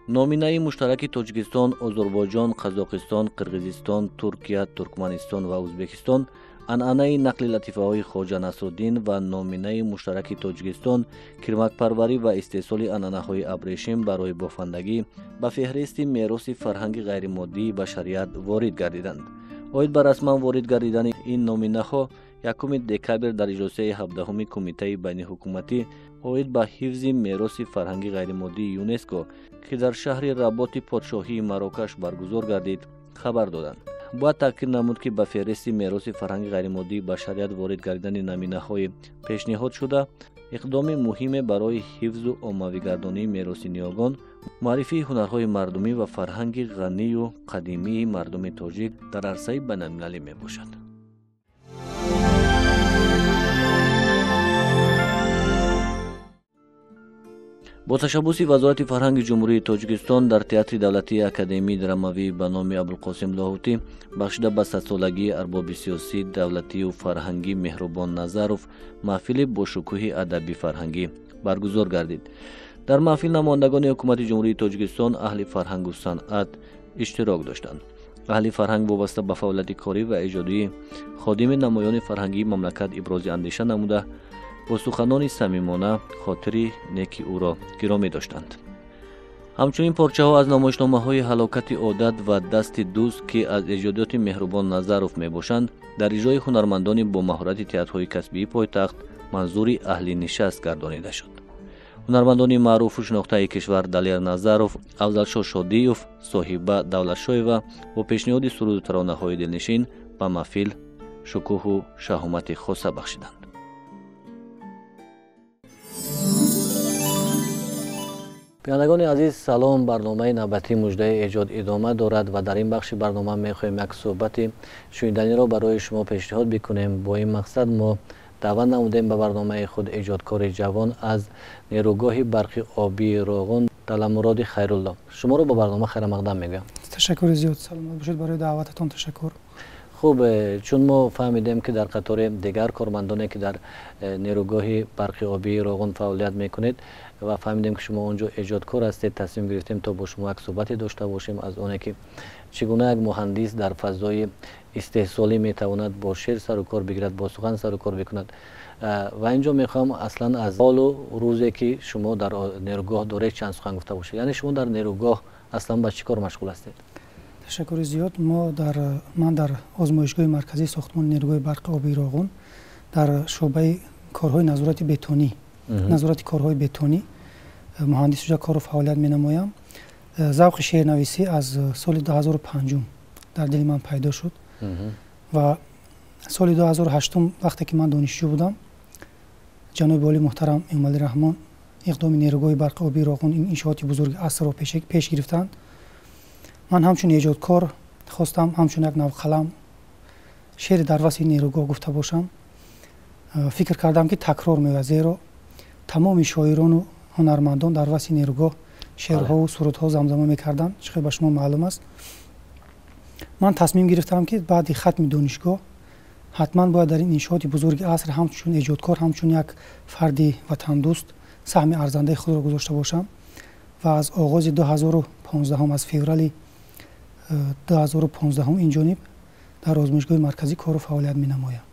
Номинаи муштараки Тоҷикистон, Озарбойҷон, Қазоқистон, Қирғизистон, Туркия, Туркманистон ва Ӯзбекистон анъанаи нақли латифаҳои Хоҷа Насруддин ва номинаи муштараки Тоҷикистон кирмакпарварӣ ва истеҳсоли анъанаҳои абрешим барои бофандагӣ ба феҳристи мероси фарҳанги ғайримоддии башарият ворид гардиданд. Оид ба расман ворид гардидани ин номинаҳо 1 декабр дар иҷлосияи 17-уми Кумитаи байниҳукуматӣ оид ба ҳифзи мероси фарҳанги ғайримоддии ЮНЕСКО, ки дар шаҳри Работи подшоҳии Марокаш баргузор гардид, хабар доданд. Бояд таъкид намуд, ки ба феҳристи мероси фарҳанги ғайримоддии башарият ворид гардидани номинаҳои пешниҳодшуда иқдоми муҳиме барои ҳифзу оммавигардонии мероси ниёгон, муаррифии ҳунарҳои мардумӣ ва фарҳанги ғанию қадимии мардуми тоҷик дар арсаи байналмилалӣ мебошад. Бо ташаббуси Вазорати фарҳанги Ҷумҳурии Тоҷикистон дар Театри давлатии академии драмавӣ ба номи Абулқосим Лоҳутӣ бахшида ба садсолагии арбоби сиёсӣ, давлатию фарҳангӣ Меҳрубон Назаров маҳфили бошукӯҳи адабӣ фарҳангӣ баргузор гардид. Дар маҳфил намояндагони ҳукумати Ҷумҳурии Тоҷикистон, аҳли фарҳангу санъат иштирок доштанд. Аҳли фарҳанг вобаста ба фаъолияти корӣ ва эҷодии ходими намоёни фарҳангии мамлакат ибрози андеша намуда, бо суханони самимона хотири неки ӯро гиромӣ доштанд. Ҳамчунин порчаҳо аз намоишномаҳои ҳалокати одат ва дасти дӯст, ки аз эҷодиёти Меҳрубон Назаров мебошанд, дар иҷрои ҳунармандони бо маҳорати театрҳои касбии пойтахт манзури аҳли нишаст гардонида шуд. Ҳунармандони маъруфу шинохтаи кишвар Далер Назаров, Афзалшоҳ Шодиев, Соҳиба Давлатшоева бо пешниҳоди суруду таронаҳои дилнишин ба маҳфил шукӯҳу шаҳомати хоса бахшиданд. Бинандагони азиз, салом. Барномаи навбатии муждаи эҷод идома дорад ва дар ин бахши барнома мехоҳем як суҳбати шуниданиро барои шумо пешниҳод бикунем. Бо ин мақсад мо даъват намудем ба барномаи худ эҷодкори ҷавон аз нерӯгоҳи барқи обии Роғун Даламуроди Хайрулло. Шуморо ба барнома хайрамақдам мегӯям. Ташаккури зиёд, саломат бошед, барои даъвататон ташаккур. Хуб, чун мо фаҳмидем, ки дар қатори дигар кормандоне, ки дар нерӯгоҳи барқи обии Роғун фаъолият мекунед ва фаҳмидем, ки шумо он ҷо эҷодкор ҳастед, тасмим гирифтем то бо шумо як суҳбате дошта бошем аз оне, ки чӣ гуна як муҳандис дар фазои истеҳсолӣ метавонад бо шеър сару кор бигирад, бо сухан сару кор бикунад. Ва ин ҷо мехоҳам аслан аз ҳолу рӯзе, ки шумо дар нерӯгоҳ доред, чанд сухан гуфта бошед. Яъне шумо дар нерӯгоҳ аслан ба чӣ кор машғул ҳастед? Ташаккури зиёд. Ман дар озмоишгоҳи марказии сохтмони нерӯгоҳи барқи обии Роғун дар шӯъбаи корҳои назорати бетонӣ, назорати корҳои бетонӣ муҳандис шуда кору фаъолият менамоям. Завқи шеърнависӣ аз соли 2005 дар дили ман пайдо шуд ва соли 2008, вақте ки ман донишҷӯ будам, ҷаноби олии муҳтарам Эмомалӣ Раҳмон иқдоми нерӯгоҳи барқи обии Роғун, ин иншооти бузурги асрро пеш гирифтанд. Ман ҳамчун эҷодкор хостам ҳамчун як навқалам шеъри дар васфи нерӯгоҳ гуфта бошам. Фикр кардам, ки такрор меояд, зеро тамоми шоирону ҳунармандон дар васфи нерӯгоҳ шеърҳову сурудҳо замзама мекарданд, чӣ хел ба шумо маълум аст. Ман тасмим гирифтам, ки баъди хатми донишгоҳ ҳатман бояд дар ин иншооти бузурги аср ҳамчун эҷодкор, ҳамчун як фарди ватандӯст саҳми арзандаи худро гузошта бошам ва аз оғози 2015, аз феврали 2015 ин ҷониб дар озмоишгоҳи марказӣ кору фаъолият менамоям.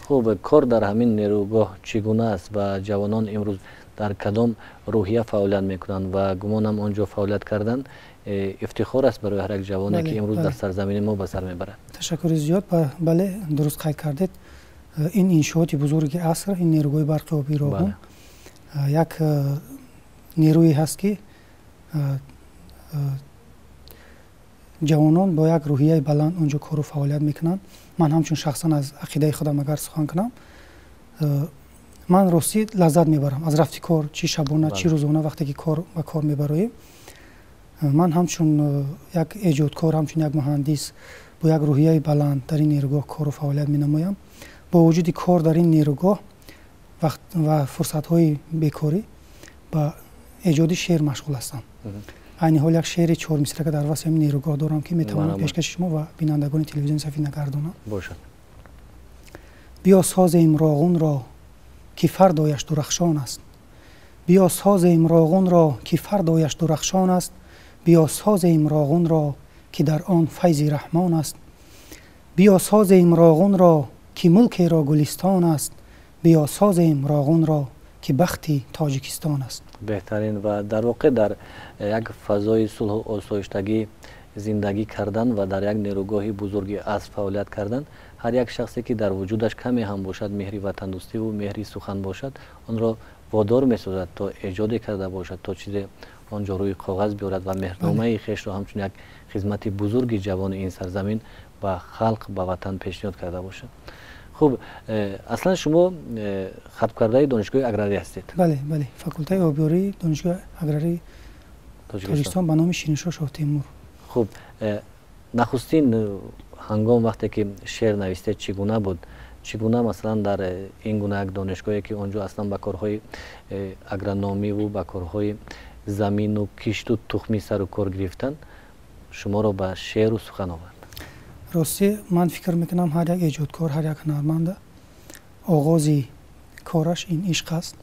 Хуб, кор дар ҳамин нерӯгоҳ чӣ гуна аст ва ҷавонон имрӯз дар кадом рӯҳия фаъолият мекунанд? Ва гумонам он ҷо фаъолият кардан ифтихор аст барои ҳар як ҷавоне, ки имрӯз дар сарзамини мо ба сар мебарад. Ташаккури зиёд. Бале, дуруст қайд кардед. Ин иншооти бузурги аср, ин нерӯгоҳи барқи обии Роғун як нерӯе ҳаст, ки ҷавонон бо як рӯҳияи баланд он ҷо кору фаъолият мекунанд. Ман ҳамчун шахсан аз ақидаи худам агар сухан кунам, ман ростӣ лаззат мебарам аз рафти кор, чӣ шабона, чӣ рӯзона, вақте ки кор ба кор мебароем. Ман ҳамчун як эҷодкор, ҳамчун як муҳандис бо як рӯҳияи баланд дар ин нерӯгоҳ кору фаъолият менамоям. Бо вуҷуди кор дар ин нерӯгоҳ ва фурсатҳои бекорӣ ба эҷоди шеър машғул ҳастам. Айни ҳол як шеъри чормисрака дар васфи ҳамин нерӯгоҳ дорам, ки метавонам пешкаши шумо ва бинандагони телевизиони Сафина гардонам. Бошад. Биё созем Роғунро, ки фардояш дурахшон аст. Биё созем Роғунро, ки фардояш дурахшон аст. Биё созем Роғунро, ки дар он файзи Раҳмон аст. Биё созем Роғунро, ки мулкеро гулистон аст. Биё созем Роғунро, ки бахти Тоҷикистон аст. Беҳтарин ва дар воқеъ дар як фазои сулҳу осоиштагӣ зиндагӣ кардан ва дар як нерӯгоҳи бузурги аср фаъолият кардан, ҳар як шахсе ки дар вуҷудаш каме ҳам бошад меҳри ватандӯстиву меҳри сухан бошад, онро водор месозад то эҷоде карда бошад, то чизе он ҷо рӯи коғаз биёрад ва меҳрномаи хешро ҳамчун як хизмати бузурги ҷавони ин сарзамин ба халқ, ба ватан пешниҳод карда бошад. Хуб, аслан шумо хатмкардаи донишгоҳи аграрӣ ҳастед? Бале, бале, факултаи обёрии Донишгоҳи аграрии Тоҷикистон ба номи Шириншоҳ Шоҳтемур. Хуб, нахустин ҳангом вақте ки шеър навистед чӣ гуна буд? Чӣ гуна масалан дар ин гуна як донишгоҳе ки он ҷо аслан ба корҳои агрономиву ба корҳои замину кишту тухмӣ сару кор гирифтан, шуморо ба шеъру сухан овард? Ростӣ, ман фикр мекунам, ҳар як эҷодкор, ҳар як ҳунарманда оғози кораш ин ишқ аст.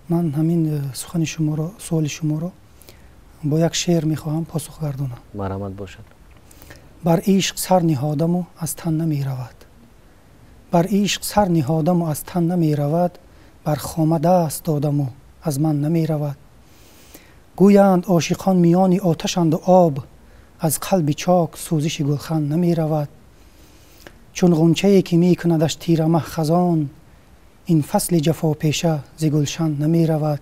Ман ҳамин сухани шуморо, суоли шуморо бо як шеър мехоҳам посух гардонам. Марҳамат бошад. Бар ишқ сар ниҳодаму аз тан намеравад. Бар ишқ сар ниҳодаму аз тан намеравад. Бар хома даст додаму аз ман намеравад. Гӯянд ошиқон миёни оташанду об, аз қалби чок сӯзиши гулхан намеравад. Чун ғунчае ки мекунадаш тирамаҳ хазон, ин фасли ҷафопеша зи гулшан намеравад.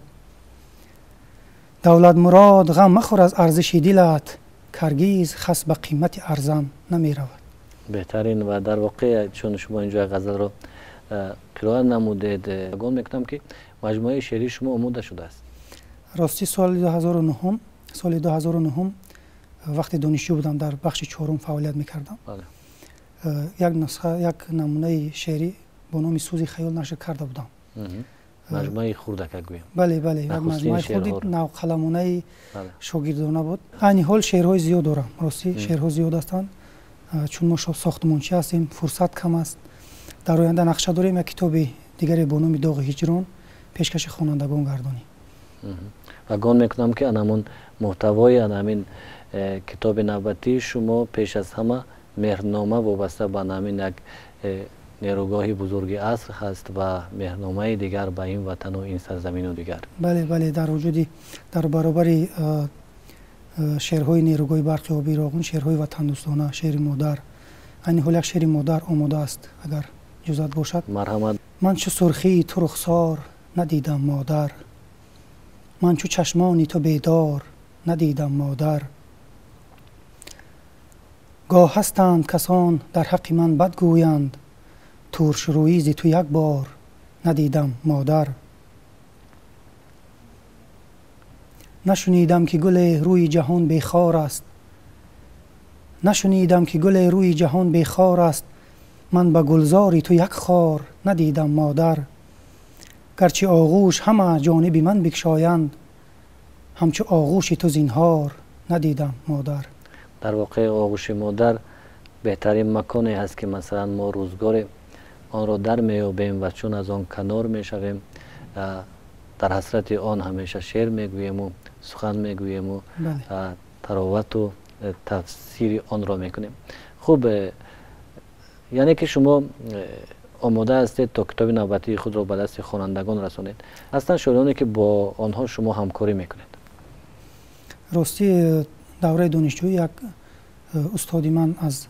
Давлатмурод, ғам махӯр аз арзиши дилат, каргиз хас ба қимати арзан намеравад. Беҳтарин ва дар воқеъ чун шумо инҷо ғазалро қироат намудед, гумон мекунам ки маҷмӯаи шеърии шумо омода шудааст. Ростӣ, соли 2009 вақте донишҷӯ будам, дар бахши чорум фаъолият мекардам, як нусха, як намунаи шеърӣ бо номи «Сӯзи хаёл» нашр карда будам. Маҷмӯаи хурдака гӯем. Бале, бале, як маҷмӯаи хурди навқаламонаи шогирдона буд. Айни ҳол шеърҳои зиёд дорам. Ростӣ, шеърҳо зиёд ҳастанд, чун мо сохтмончӣ ҳастем, фурсат кам аст. Дар оянда нақша дорем як китоби дигаре бо номи «Доғи ҳиҷрон» пешкаши хонандагон гардонем. Ва гумон мекунам ки анамон муҳтавои анамин китоби навбатии шумо пеш аз ҳама меҳрнома вобаста ба анамин як нерӯгоҳи бузурги аср ҳаст ва меҳрномаи дигар ба ин ватану ин сарзамину дигар. Бале, бале, дар вуҷуди, дар баробари шеърҳои нерӯгоҳи барқи обии Роғун, шеърҳои ватандӯстона, шеъри модар. Айни ҳол як шеъри модар омода аст, агар иҷозат бошад. Марҳамат. Ман чу сурхии ту рухсор надидам, модар. Ман чу чашмони ту бедор надидам, модар. Гоҳ ҳастанд касон дар ҳаққи ман бад гӯянд, туршрӯӣ зи ту як бор надидам, модар. Нашунидам ки гуле рӯи ҷаҳон бехор аст. Нашунидам ки гуле рӯи ҷаҳон бехор аст. Ман ба гулзори ту як хор надидам, модар. Гарчи оғӯш ҳама ҷониби ман бикшоянд, ҳамчу оғӯши ту зинҳор надидам, модар. Дар воқеъ оғӯши модар беҳтарин маконе ҳаст ки масалан мо рӯзгоре онро дар меёбем ва чун аз он канор мешавем, дар ҳасрати он ҳамеша шеър мегӯему сухан мегӯему таровату тафсири онро мекунем. Хуб, яъне ки шумо омода ҳастед то китоби навбатии худро ба дасти хонандагон расонед. Ҳастанд шоироне ки бо онҳо шумо ҳамкорӣ мекунед? Ростӣ, давраи донишҷӯӣ як устоди ман, аз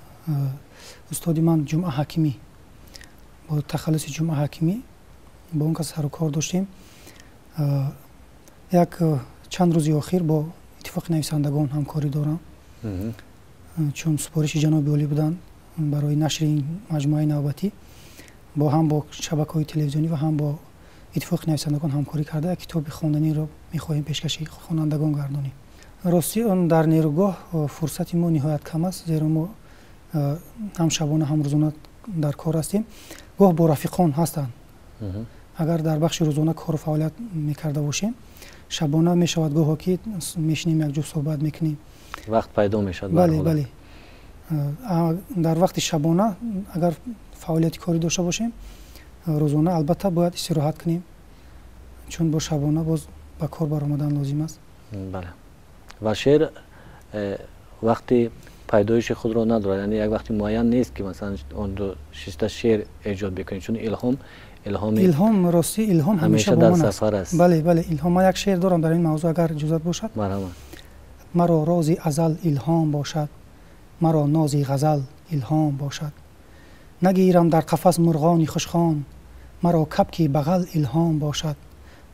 устоди ман Ҷумъа Ҳакимӣ, бо тахаллуси Ҷумъа Ҳакимӣ, бо он кас сару кор доштем. Як чанд рӯзи охир бо Иттифоқи нависандагон ҳамкорӣ дорам, чун супориши ҷаноби олӣ буданд барои нашри ин маҷмӯаи навбатӣ. Бо ҳам бо шабакаҳои телевизионӣ ва ҳам бо Иттифоқи нависандагон ҳамкорӣ карда, як китоби хонданиро мехоҳем пешкаши хонандагон гардонем. Ростӣ, он дар нерӯгоҳ фурсати мо ниҳоят кам аст, зеро мо ҳам шабона, ҳам рӯзона дар кор ҳастем. Гоҳ бо рафиқон ҳастанд. Агар дар бахши рӯзона кору фаъолият мекарда бошем, шабона мешавад гоҳо ки мешинем, якҷо суҳбат мекунем. Вақт пайдо мешавад. Бале, бале, дар вақти шабона агар фаъолияти корӣ дошта бошем, рӯзона албатта бояд истироҳат кунем, чун бо шабона боз ба кор баромадан лозим аст. Бале, ва шеър Вақти пайдоиши худро надорад, яъне як вақти муайян нест, ки масалан онро шиста шеър эҷод бикунед, чун илҳом илҳом ростӣ илҳом ҳамеша дар сафар аст. Бале, бале, илҳом. Ман як шеър дорам дар ин мавзӯъ, агар иҷозат бошад. Марҳамат. Маро рози азал илҳом бошад, маро нози ғазал илҳом бошад, нагирам дар қафас мурғони хушхон, маро кабки бағал илҳом бошад,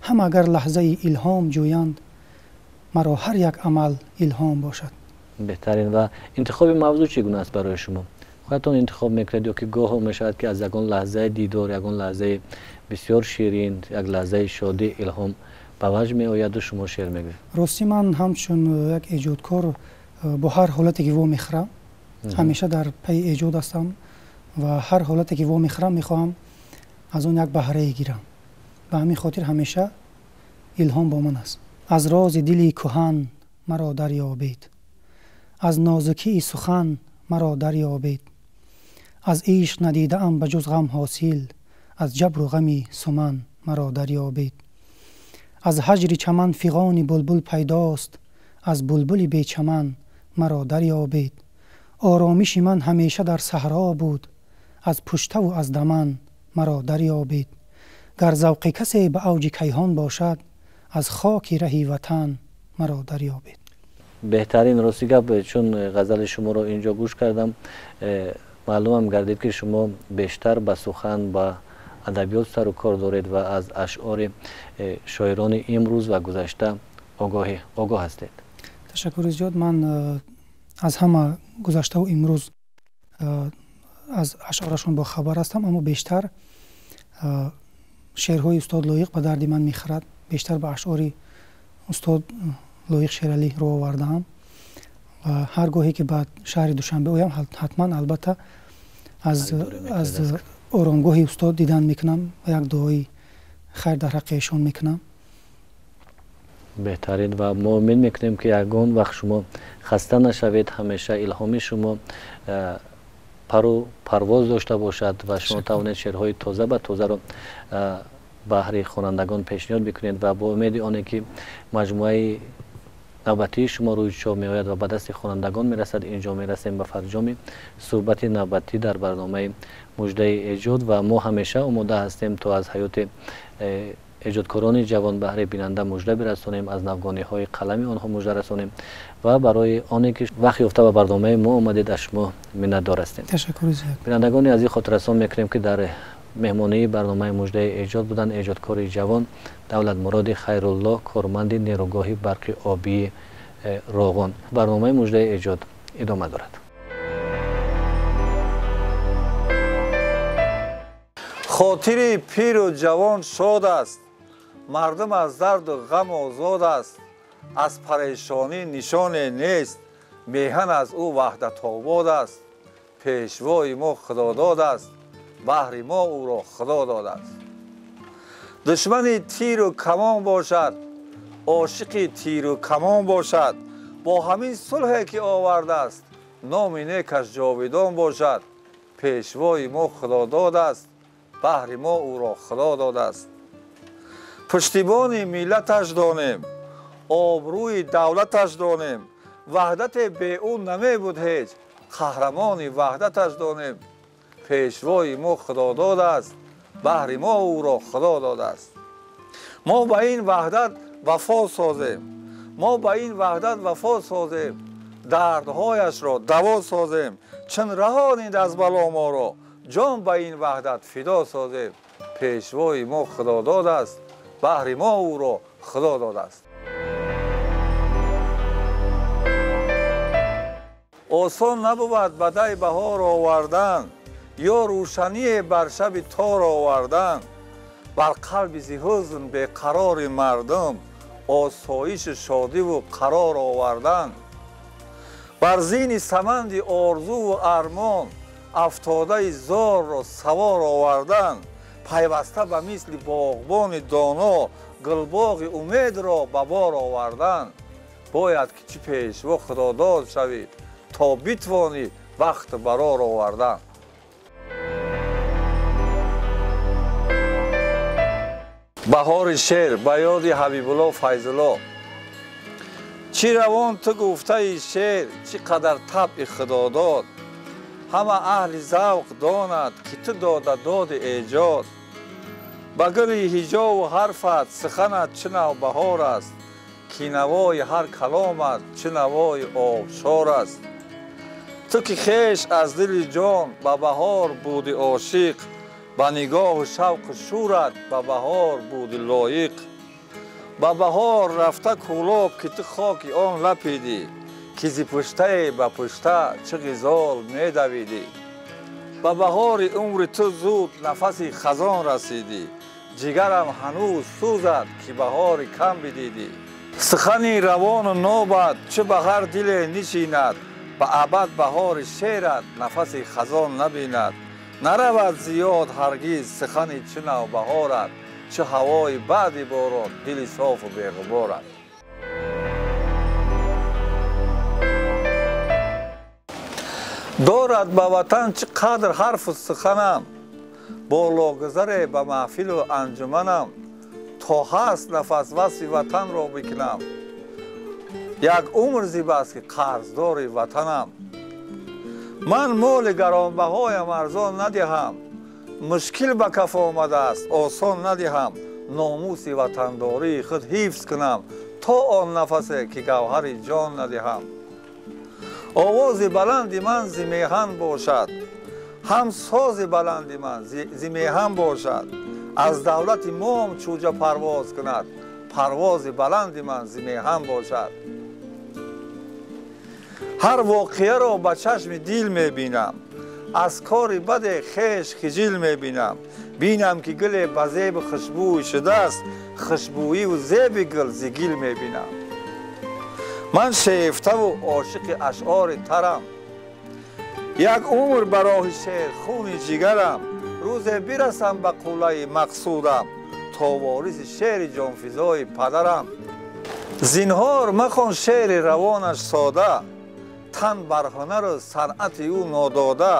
ҳам агар лаҳзаи илҳом ҷӯянд, маро ҳар як амал илҳом бошад. Беҳтарин. Ва интихоби мавзӯъ чӣ гуна аст барои шумо? Худатон интихоб мекунед ё ки гоҳо мешавад, ки аз ягон лаҳзаи дидор, ягон лаҳзаи бисёр ширин, як лаҳзаи шодӣ илҳом ба ваҷд меояду шумо шеър мегӯед? Ростӣ ман ҳамчун як эҷодкор бо ҳар ҳолате ки вомехӯрам, ҳамеша дар пайи эҷод ҳастам ва ҳар ҳолате ки вомехӯрам мехоҳам аз он як баҳрае гирам. Ба ҳамин хотир ҳамеша илҳом бо ман аст. Аз рози дили кӯҳан маро дарёбед, аз нозукии сухан маро дарёбед, аз ишқ надидаам ба ҷуз ғам ҳосил, аз ҷабру ғами суман маро дарёбед, аз ҳаҷри чаман фиғони булбул пайдост, аз булбули бечаман маро дарёбед, оромиши ман ҳамеша дар саҳро буд, аз пуштаву аз даман маро дарёбед, гар завқи касе ба авҷи кайҳон бошад, аз хоки раҳи ватан маро дарёбед. Беҳтарин. Рости гап, чун ғазали шуморо инҷо гӯш кардам, маълумам гардид, ки шумо бештар ба сухан, ба адабиёт сару кор доред ва аз ашъори шоирони имрӯз ва гузашта огоҳ ҳастед. Ташаккури зиёд. Ман аз ҳама гузаштаву имрӯз аз ашъорашон бохабар ҳастам, аммо бештар шеърҳои устод Лоиқ ба дарди ман мехӯрад. Бештар ба ашъори устод Лоиқ Шералӣ рӯ овардаам ва ҳар гоҳе ки ба шаҳри Душанбе оям, ҳатман албатта аз оромгоҳи устод дидан мекунам ва як дуои хайр дар ҳаққи эшон мекунам. Беҳтарин. Ва мо умед мекунем, ки ягон вақт шумо хаста нашавед, ҳамеша илҳоми шумо пару парвоз дошта бошад ва шумо тавонед шеърҳои тоза ба тозаро баҳри хонандагон пешниҳод бикунед ва бо умеди оне ки маҷмӯаи навбатии шумо рӯи чоп меояд ва ба дасти хонандагон мерасад, инҷо мерасем ба фарҷоми суҳбати навбатӣ дар барномаи муждаи эҷод ва мо ҳамеша омода ҳастем то аз ҳаёти эҷодкорони ҷавон баҳри бинанда мужда бирасонем, аз навгониҳои қалами онҳо мужда расонем ва барои оне ки вақт ёфта ба барномаи мо омадед, аз шумо миннатдор ҳастем. Ташаккури зиёд. Бинандагони азиз, хотиррасон мекунем, ки дар меҳмонии барномаи муждаи эҷод буданд эҷодкори ҷавон Давлатмуроди Хайрулло, корманди нерӯгоҳи барқи обии Роғун. Барномаи муждаи эҷод идома дорад. Хотири пиру ҷавон шод аст, мардум аз дарду ғам озод аст, аз парешонӣ нишоне нест, меҳан аз ӯ ваҳдатобод аст, пешвои мо худодод аст, баҳри мо ӯро худо додааст. Душмани тиру камон бошад, ошиқи тиру камон бошад, бо ҳамин сулҳе ки овардааст, номи некаш ҷовидон бошад, пешвои мо худодод аст, баҳри мо ӯро худо додааст. Пуштибони миллаташ донем, обрӯи давлаташ донем, ваҳдате бе ӯ намебуд ҳеҷ, қаҳрамони ваҳдаташ донем, пешвои мо худодод аст, баҳри мо ӯро худо додааст. Мо ба ин ваҳдат вафо созем, мо ба ин ваҳдат вафо созем, дардҳояшро даво созем, чун раҳонид аз бало моро, ҷон ба ин ваҳдат фидо созем, пешвои мо худодод аст, баҳри мо ӯро худо додааст. Осон набувад ба дай баҳор овардан, ё рӯшание бар шаби тор овардан, бар қалби зи ҳузн беқарори мардум осоишу шодиву қарор овардан, бар зини саманди орзуву армон афтодаи зорро савор овардан, пайваста ба мисли боғбони доно гулбоғи умедро ба бор овардан, бояд ки чӣ пешво худодод шавӣ, то битвонӣ вақт барор овардан. Баҳори шеър ба ёди Ҳабибулло Файзулло. Чӣ равон ту гуфтаи шеър, чӣ қадар табъи худодод. Ҳама аҳли завқ донад, ки ту дода доди эҷод. Ба гули ҳиҷову ҳарфат суханат чӣ навбаҳор аст, ки навои ҳар каломат чӣ навои обшор аст. Ту ки хеш аз дили ҷон ба баҳор буди ошиқ, ба нигоҳу шавқу шӯрат ба баҳор буди лоиқ. Ба баҳор рафта кӯлоб, ки ту хоки он лапидӣ, ки зи пуштае ба пушта чӣ ғизол медавидӣ. Ба баҳори умри ту зуд нафаси хазон расидӣ, ҷигарам ҳанӯз сӯзад, ки баҳори кам бидидӣ. Сухани равону нобат чӣ ба ҳар диле нишинад, ба абад баҳори шеърат нафаси хазон набинад. Наравад зиёд ҳаргиз сухани чӣ навбаҳорат, чӣ ҳавои баъди борон дили софу беғуборат. Дорад ба ватан чӣ қадр ҳарфу суханам, бологузаре ба маҳфилу анҷуманам. То ҳаст нафас васфи ватанро бикунам, як умр зибаст, ки қарздори ватанам. Ман моли гаронбаҳоям арзон надиҳам, мушкил ба каф омадааст осон надиҳам. Номуси ватандории худ ҳифз кунам, то он нафасе, ки гавҳари ҷон надиҳам. Овози баланди ман зи меҳан бошад, ҳам сози баланди ман зи меҳан бошад. Аз давлати мом чӯҷа парвоз кунад, парвози баланди ман зи меҳан бошад. Ҳар воқеаро ба чашми дил мебинам, аз кори баде хеш хиҷил мебинам. Бинам, ки гуле ба зебу хушбӯй шудааст, хушбӯиву зеби гул зи гил мебинам. Ман шефтаву ошиқи ашъори тарам, як умр ба роҳи шеър хуни ҷигарам. Рӯзе бирасам ба қуллаи мақсудам, то вориси шеъри ҷонфизои падарам. Зинҳор махон шеъри равонаш сода, тан бар ҳунару санъати ӯ нодода.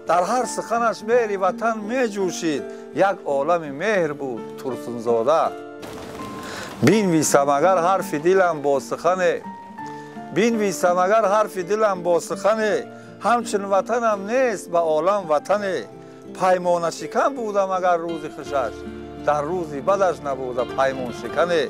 Дар ҳар суханаш меҳри ватан меҷӯшид, як олами меҳр буд Турсунзода. Бинвисам агар ҳарфи дилам бо сухане, бинвисам агар ҳарфи дилам бо сухане, ҳамчун ватанам нест ба олам ватане. Паймонашикан будам агар рӯзи хушаш, дар рӯзи бадаш набуда паймоншикане.